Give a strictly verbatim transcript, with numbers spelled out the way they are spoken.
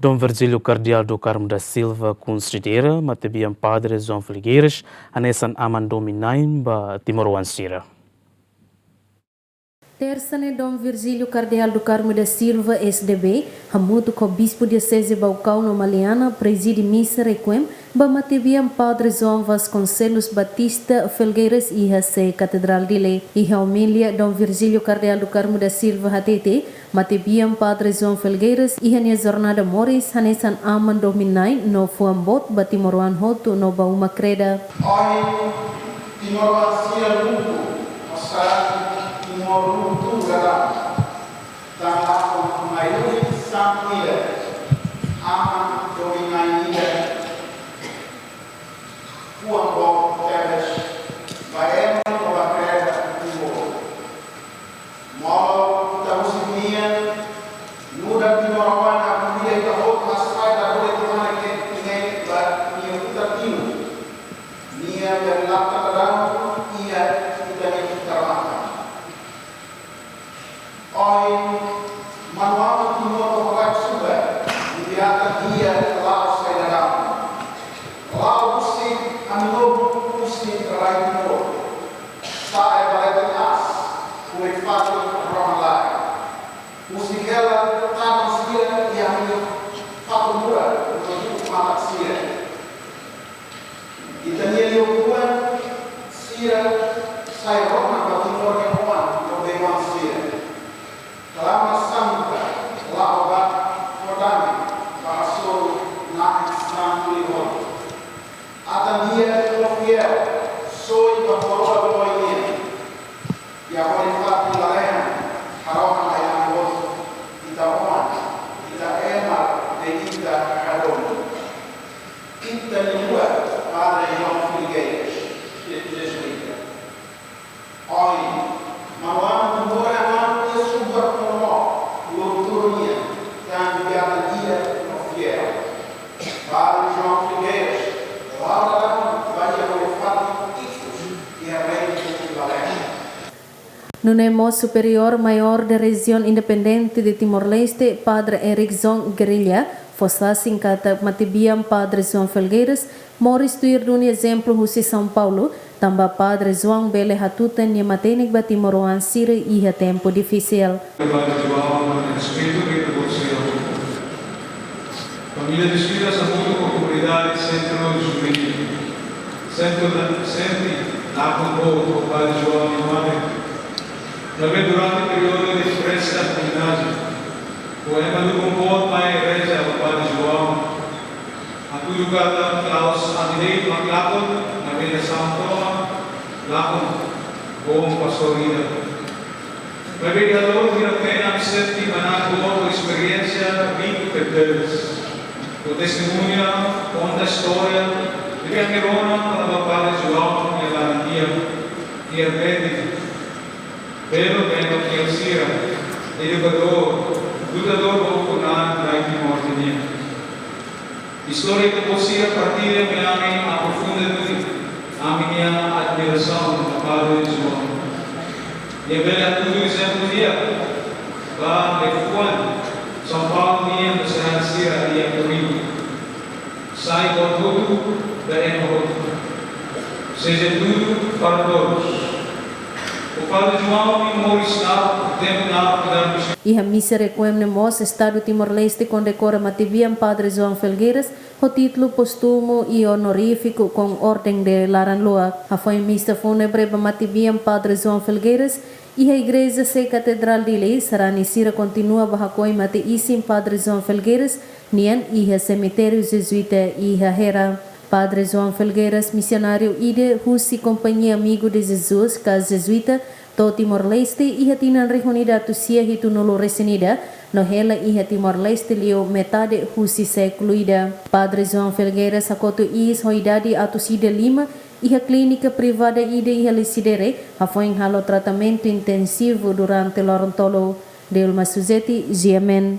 Dom Virgílio Kardeál do Carmo da Silva konsidera matebian Padre João Felgueiras hanesan aman domin-na'in ba timoroan sira. Tersa ne'e, Dom Virgílio Kardeál do Carmo da Silva, S D B, hamutuk ho Bispu Dioseze Baucau no Maliana, prezide misa requiem ba matebian Padre João Vasconcelos Batista Felgueiras iha Sé Katedrál Dili. Iha omilia, Dom Virgílio Kardeál do Carmo da Silva hatete, matebian Padre João Felgueiras iha nia jornada moris hanesan aman domin-na'in no fuan boot ba timoroan hotu no ba uma kreda. Ohin, timoroan sira lutu, no sarani Timor lutu dadaun. Tanba mai ohin santu ida, aman domin-na'in ida, fuan boot tebes ba ema no ba kreda Timor. Molok ita husik nia, nu'udar timoroan, hatudu ita hotu hasai da bole temane ke tinge ba nia uta timu. Nia berlata dadaun iha ita-nia uta matan. Ohin, manuál Timor Operáriu Suba, dibiatan dia la'o sai dadaun. La'o husik Anunobu husi rai Timor. Sa'e ba leten aas, hoi fatin rohan-laek. Husik hela tadon sira iha ami-nia fatin murak, no tuku matak sira. Ita-nia liu-fuan sira sai rona ba Timor nia oan no bee-oan sira. Klamar santa, la'o ba fó dame ba hasoru Na'in Santu liu-hotu. Atan di'ak no fiél, soi ba koroa loloos nian. Iha hori fatin lalehan, harohan ai-han hotu, ita oan, ita ema, ne'e ita hadomi. Ita-nia luan, Padre João Felgueiras, Jesuíta. Ohin, manuál Timor nia aman iha Suba Ponomo, Loturu nian, tan di'ak no fiél. Padre João Felgueiras, la'o dadaun ba iha hori fatin ikus, iha reinu Timor-Leste. Nune'e mós Superiór Maiór da Rejiaun Independente de Timor-Leste, Padre Erickson Guerrilha, fó sasin katak matebian Padre João Felgueiras moris tuir duni ezemplu husi São Paulo, tanba Padre João bele hatutan nia matenek ba timoroan sira iha tempu difisil. Padre João, respeitu ke proporsiona. Família de Espírito Santo, komunidade Centro Juvenil. Sente, sente, na compor, Padre João, nia mane. Maibé durante períodu de festa, ginásio. Poema do compor, mai reza, Padre João. Hatudu katak klaus andei maklakon, na benda São Toma, lakon, bom pastor ida. Maibé iha loron hirak-neen ami sente manán boot ho esperiénsia riku tebes. Ho testemuña, konta istória, liga ngerona, para Padre João, nia laran di'ak, nia rede. Belo belo kiel sira, edukadór, lutadór ho kunan rai Timor nian. Istória ida-ne'e sira partilla ho ami aprofunda duni ami-nia admirasaun ba Padre João. Nia bele hatudu ezemplu di'ak ba liafuan São Paulo nian ba sira iha kurríkulu. Sai ba hotu, ba ema hotu. Seja tudo para todos. O Padre João nia moris na'ok, tempu na'ok, cuidado. Iha misa requiem ne'e mós Estadu Timor-Leste kondekora matebian Padre João Felgueiras ho títulu póstumu i onorífiku ho Orden de Laran Luak. Hafoin misa fúnebre ba matebian Padre João Felgueiras, iha Igreja Sé Katedrál Dili, sarani sira kontinua ba hakoi mate-isin Padre João Felgueiras nian iha semitériu Jezuíta iha Hera. Padre João Felgueiras, misionáriu ida husi Companhia Amigo de Jesus, ka Jezuíta, to'o Timor-Leste iha tinan rihun ida atus sia hitunulu resin ida, no hela iha Timor-Leste liu metade husi sékulu ida. Padre João Felgueiras hakotu iis ho idade atus ida lima, iha klínika privada ida iha Lecidere, hafoin halo tratamentu intensivu durante loron tolu. Dilma Suzeti, G M N.